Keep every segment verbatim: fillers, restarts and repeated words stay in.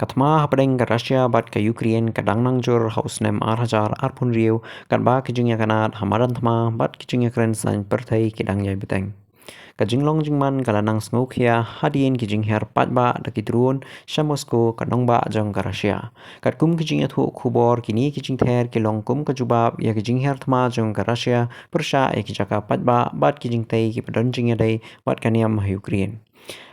Ka thma hapdeng ka Russia bad ka Ukraine ka dang nang jur ha u snem ar hajar arphew hynriew, katba ki jingïakynad ha madan thma bad ki jingïakren saiñ pyrthei ki dang ïai bteng. Ka jinglong jingman ka la nang sngewkhia hadien ki jinghiar paidbah da ki drone sha Moscow, ka nongbah jong ka Russia. Katkum ki jingïathuh khubor, kine ki jingther ki long kum ka jubab ïa ki jinghiar thma jong ka Russia pyrshah ïa ki jaka paidbah bad ki jingtei kiba don jingïadei bad ka niam ha Ukraine.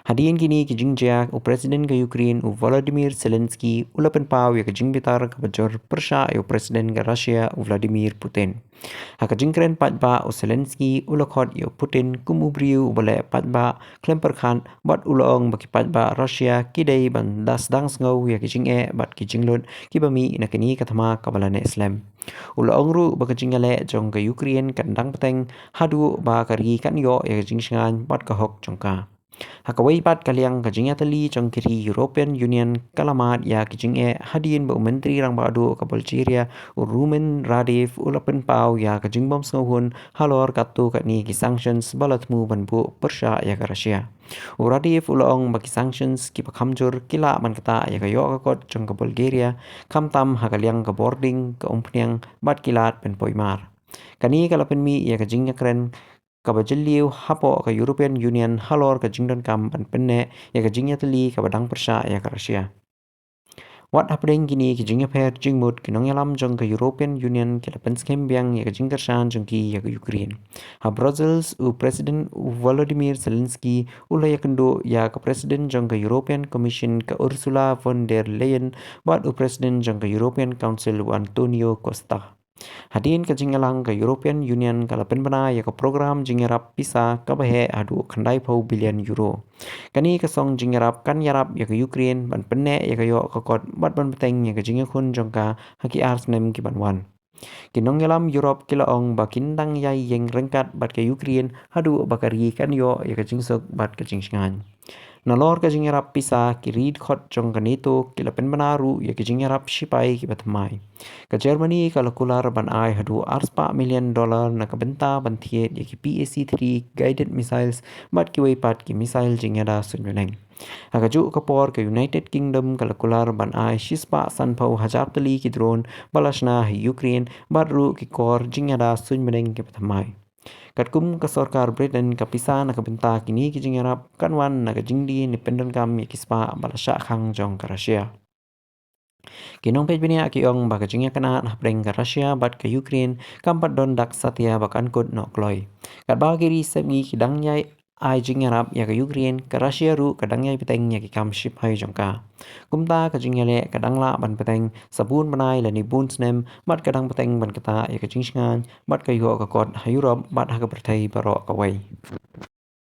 Hadien kine ki jingjia, u President ka Ukraine u Volodymyr Zelensky u la pynpaw ïa ka jingbitar kaba jur pyrshah ïa u President ka Russia u Vladimir Putin. Ha ka jingkren paidbah, u Zelensky u la khot ïa u Putin kum u briew uba leh paidbah khlem pyrkhat, bad u la ong ba ki paidbah Russia ki dei ban da sdang sngew ïa ki jingeh bad ki jinglut kiba mih na kane ka thma kaba la neh slem. U la ong ruh ba ka jingïaleh jong ka Ukraine kan dang bteng haduh ba ka ri kan ïoh ïa ka jingshngaiñ bad ka hok jong ka. Ha kawei pat ka liang, ka jingïatylli jong ki ri European Union ka la mad ïa ki jingeh hadien ba u Myntri Rangbah Duh ka Bulgaria u Rumen Radev u la pynpaw ïa ka jingbym sngewhun halor katto katne ki sanctions ba la thmu ban buh pyrshah ïa ka Russia. U Radev u la ong ba ki sanctions kiba kham jur ki lah ban ktah ïa ka ïoh ka kot jong ka Bulgaria, khamtam ha ka liang ka bording, ka umphniang bad ki lad pynpoi mar. Kane ka la pynmih ïa ka jingïakren kaba jylliew hapoh ka European Union halor ka jingdonkam ban pynneh ïa ka jingïatylli kaba dang pyrshah ïa ka Russia. Wat hapdeng kine ki jingïapher jingmut, ki nongïalam jong ka European Union ki la pynskhem biang ïa ka jingkyrshan jong ki ïa ka Ukraine. Ha Brussels, u President u Volodymyr Zelensky u la ïakynduh ïa ka President jong ka European Commission ka Ursula von der Leyen bad u President jong ka European Council u Antonio Costa. Hadien ka jingïalang, ka European Union ka la pynbna ïa ka program jingïarap pisa kaba heh haduh khyndai phew billion euro. Kane ka song jingïarap kan ïarap ïa ka Ukraine ban pynneh ïa ka ïoh ka kot bad ban bteng ïa ka jingïakhun jong ka ha ki ar snem ki ban wan. Ki nongïalam Europe ki la ong ba kin dang ïai ïeng ryngkat bad ka Ukraine haduh ba ka ri kan ïoh ïa ka jingsuk bad ka jingshngaiñ. Nalor ka jingïarap pisa, ki ri dkhot jong ka NATO ki la pynbna ruh ïa ki jingïarap shipai kiba thymmai. Ka Germany ka la kular ban ai haduh ar spah million dollar na ka bynta ban thied ïa ki P A C three guided missiles bad kiwei pat ki missile jingïada suiñ bneng. Ha kajuh ka por, ka United Kingdom ka la kular ban ai shi spah san phew hajar tylli ki drone ba la shna ha Ukraine bad ruh ki kor jingïada suiñ bneng kiba thymmai. Katkum ka sorkar Britain, ka pisa na ka bynta kine ki jingïarap kan wan na ka jingdie ne pyndonkam ïa ki spah ba la shah khang jong ka Russia. Ki nongpeit bniah ki ong ba ka jingïakynad hapdeng ka Russia bad ka Ukraine kam pat don dak satia ba kan kut noh kloi. Katba ki ri sepngi ki dang ïai ai jingïarap ïa ka Ukraine, ka Russia ruh ka dang ïai bteng ïa ki kam shipai jong ka. Kumta ka jingïaleh ka dang lah ban bteng sabun bnai lane bun snem bad ka dang bteng ban ktah ïa ka jingshngaiñ bad ka ïoh ka kot ha Europe bad ha ka pyrthei baroh kawei.